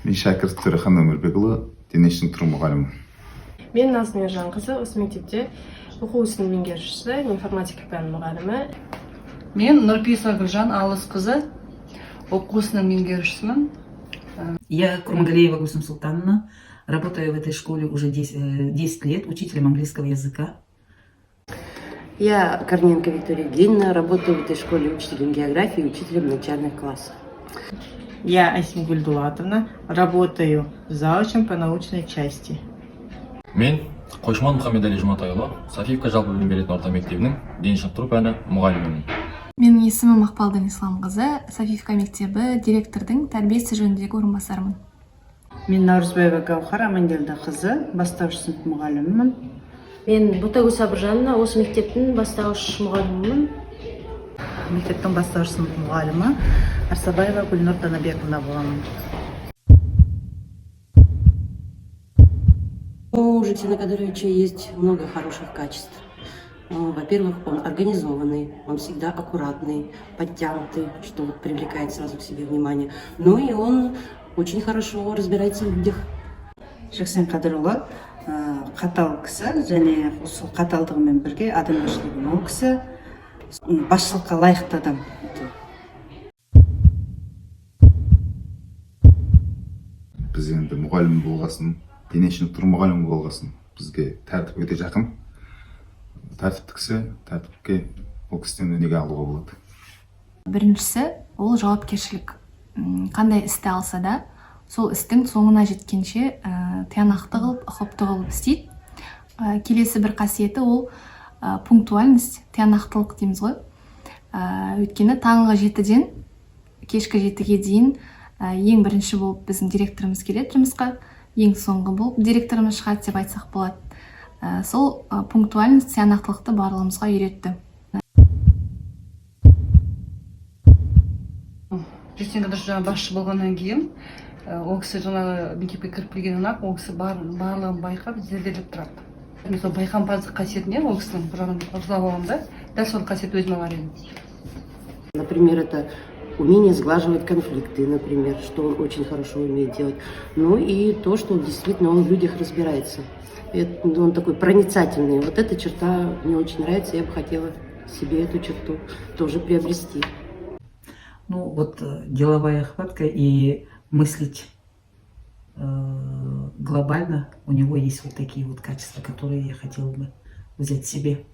Мен Шәкіров Төрехан Өмірбекұлы, дене шынықтыру мұғалімі. Мен Назым Ержанқызы, осы мектепте оқу ісінің меңгерушісі, информатика пәнінің мұғалімі. Мен Нұрпейісова Гүлжан Алысқызы, оқу ісінің меңгерушісімін. Я Курмагалиева Гульсум Султановна, работаю в этой школе уже 10 лет учителем английского языка. Я Корненко Виктория Евгеньевна, работаю в этой школе учителем географии и учителем начальных классов. Я Асимгуль Дулатовна, работаю завучем по научной части. Мен Қойшыман Мұхаммедәлі Жұматайұлы, Софиевка жалпы білім беретін орта мектебінің дене шынықтыру пәні мұғалімімін. Менің есімім Мақпал Дінисламқызы, Софиевка мектебі директордың тәрбие ісі жөніндегі орынбасарымын. Мен Наурызбаева Гаухар Амангелдіқызы, бастауыш сынып мұғалімімін. Мен Ботагөз Сабыржанова, осы мектептің бастауыш мұғалімімін. Мектептің бастауыш сынып мұғалімі Арсабаева Гүлнұр Данабековна боламын. У Жексена Кадыровича есть много хороших качеств. Во-первых, он организованный, он всегда аккуратный, подтянутый, что вот привлекает сразу к себе внимание. Ну и он очень хорошо разбирается в людях. Жексен Қадырұлы қатал кісі және сол қаталдығымен бірге адамгершілігі мол кісі, басшылыққа лайықты адам өте. Біз енді мұғалім болғасын, дене шынықтыру мұғалімі болғасын, бізге тәртіп өте жақын. Тәртіпті кісі, тәртіпке ол кісіден өнеге алуға болады. Біріншісі ол жауапкершілік. Қандай істі алса да, сол істің соңына жеткенше тиянақты қылып, ұқыпты қылып істейді. Келесі бір қасиеті ол пунктуальность, тиянақтылық дейміз ғой. Өйткені таңғы 7-ден кешкі 7-ге дейін ең бірінші болып біздің директорымыз келеді жұмысқа, ең соңғы болып директорымыз шығады деп айтсақ болады. Сол пунктуальность, тиянақтылықты барлығымызға үйретті. Жексен Қадырович жаңа басшы болғаннан кейін, ол кісі жаңағы мектепке кіріп келгеннен ақ ол кісі барлығын байқап, зерделеп тұрады. Мен сол байқампаздық қасиетіне ол кісінің бір жағынан ырза боламын да, дәл сол қасиетті өзіме алар едім. Например, это умение сглаживать конфликты, например, что он очень хорошо умеет делать. Ну и то, что он действительно он в людях разбирается. Это, он такой проницательный. Вот эта черта мне очень нравится, я бы хотела себе эту черту тоже приобрести. Ну вот деловая хватка и мыслить глобально, у него есть вот такие вот качества, которые я хотела бы взять себе.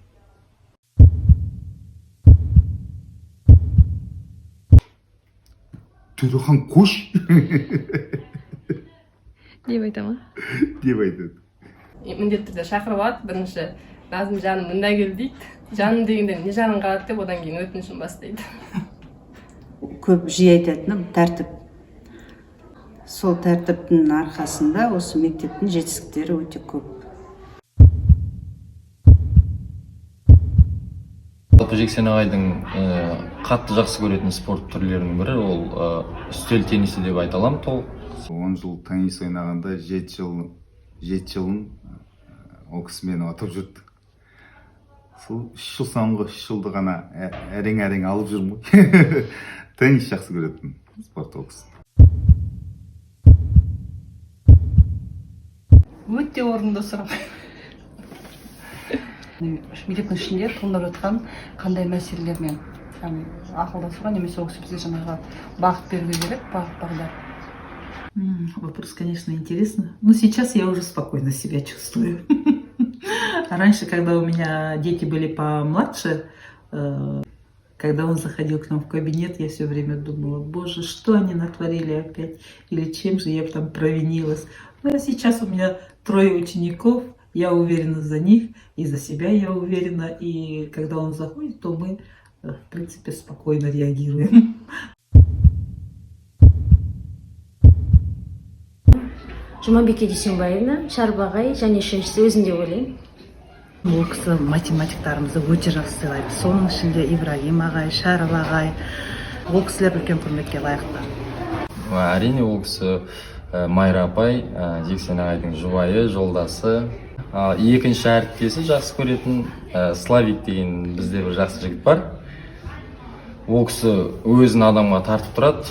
Төрехан, қош Деп айта ма? Деп айтады. Міндетті түрде шақырып алады бірінші: «Назым, жаным, мында кел», – дейді. «Жаным» дегенде не жаның қалады деп, одан кейін өтінішін бастайды. Көп жиі айтатыным тәртіп. Сол тәртіптің арқасында осы мектептің жетістіктері өте көп. Жалпы Жексен ағайдың қатты жақсы көретін спорт түрлерінің бірі ол үстел теннисі деп айта аламын толық. 10 жыл теннис ойнағанда, 7 жыл, 7 жылын ол кісі мені ұтып жүрді. Сол 3 жыл, соңғы 3 жылды ғана әрең әрең алып жүрмін ғой. Теннис жақсы көретін спорт ол кісі. Өте орынды сұрақ. Мектептің ішінде туындап жатқан қандай мәселелермен, яғни ақылдасуға немесе ол кісі бізге жаңағы бағыт беруге керек, бағыт бағдар. Вопрос, конечно, интересный. Но сейчас я уже спокойно себя чувствую. А раньше, когда у меня дети были помладше, когда он заходил к нам в кабинет, я все время думала: боже, что они натворили опять, или чем же я там провинилась. Ну, а сейчас у меня трое учеников, я уверена за них, и за себя я уверена, и когда он заходит, то мы, в принципе, спокойно реагируем. Жұмабике Дүйсенбаевна, Шәріп ағай және үшіншісі өзім деп ойлаймын. Ол кісі математиктарымызды өте жақсы сыйлайды, соның ішінде Ибрагим ағай, Шәріп ағай, ол кісілер үлкен құрметке лайықты. Әрине, ол кісі Майра апай, Жексен ағайдың жұбайы, жолдасы. Ал екінші әріптесі жақсы көретін Славик деген бізде бір жақсы жігіт бар. Ол кісі өзін адамға тартып тұрады.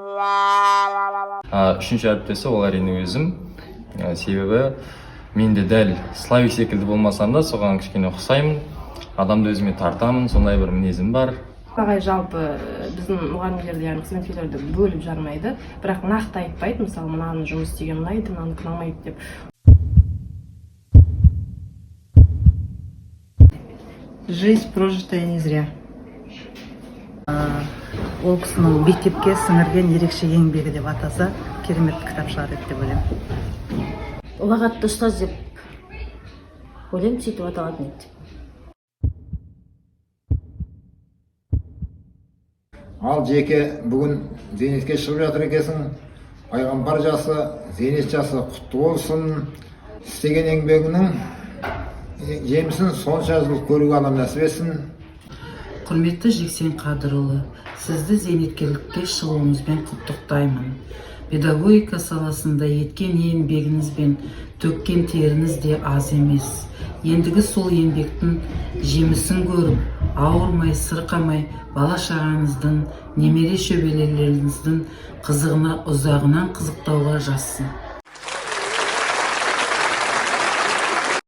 Үшінші әріптесі ол, әрине, өзім. Себебі мен де дәл Славик секілді болмасам да, соған кішкене ұқсаймын, адамды өзіме тартамын, сондай бір мінезім бар. Ағай жалпы біздің мұғалімдерді, яғни қызметкерлерді бөліп жармайды, бірақ нақты айтпайды, мысалы, мынаның жұмыс істегені ұнайды, мынанікі ұнамайды деп. Жизнь, прожитая не зря. Ол кісінің мектепке сіңірген ерекше еңбегі деп атаса, керемет кітап шығар еді деп ойлаймын. Ұлағатты ұстаз деп ойлаймын, сөйтіп аталатын еді. Ал жеке, бүгін зейнетке шығып жатыр екенсің. Пайғамбар жасы, зейнет жасы құтты болсын! Істеген еңбегіңнің жемісін сонша жыл көруге Алла нәсіп етсін. Құрметті Жексен Қадырұлы, сізді зейнеткерлікке шығуыңызбен құттықтаймын. Педагогика саласында еткен еңбегіңіз бен төккен теріңіз де аз емес. Ендігі сол еңбектің жемісін көріп, ауырмай, сырқамай, бала шағаңыздың, немере шөберелеріңіздің қызығына ұзағынан қызықтауға жазсын.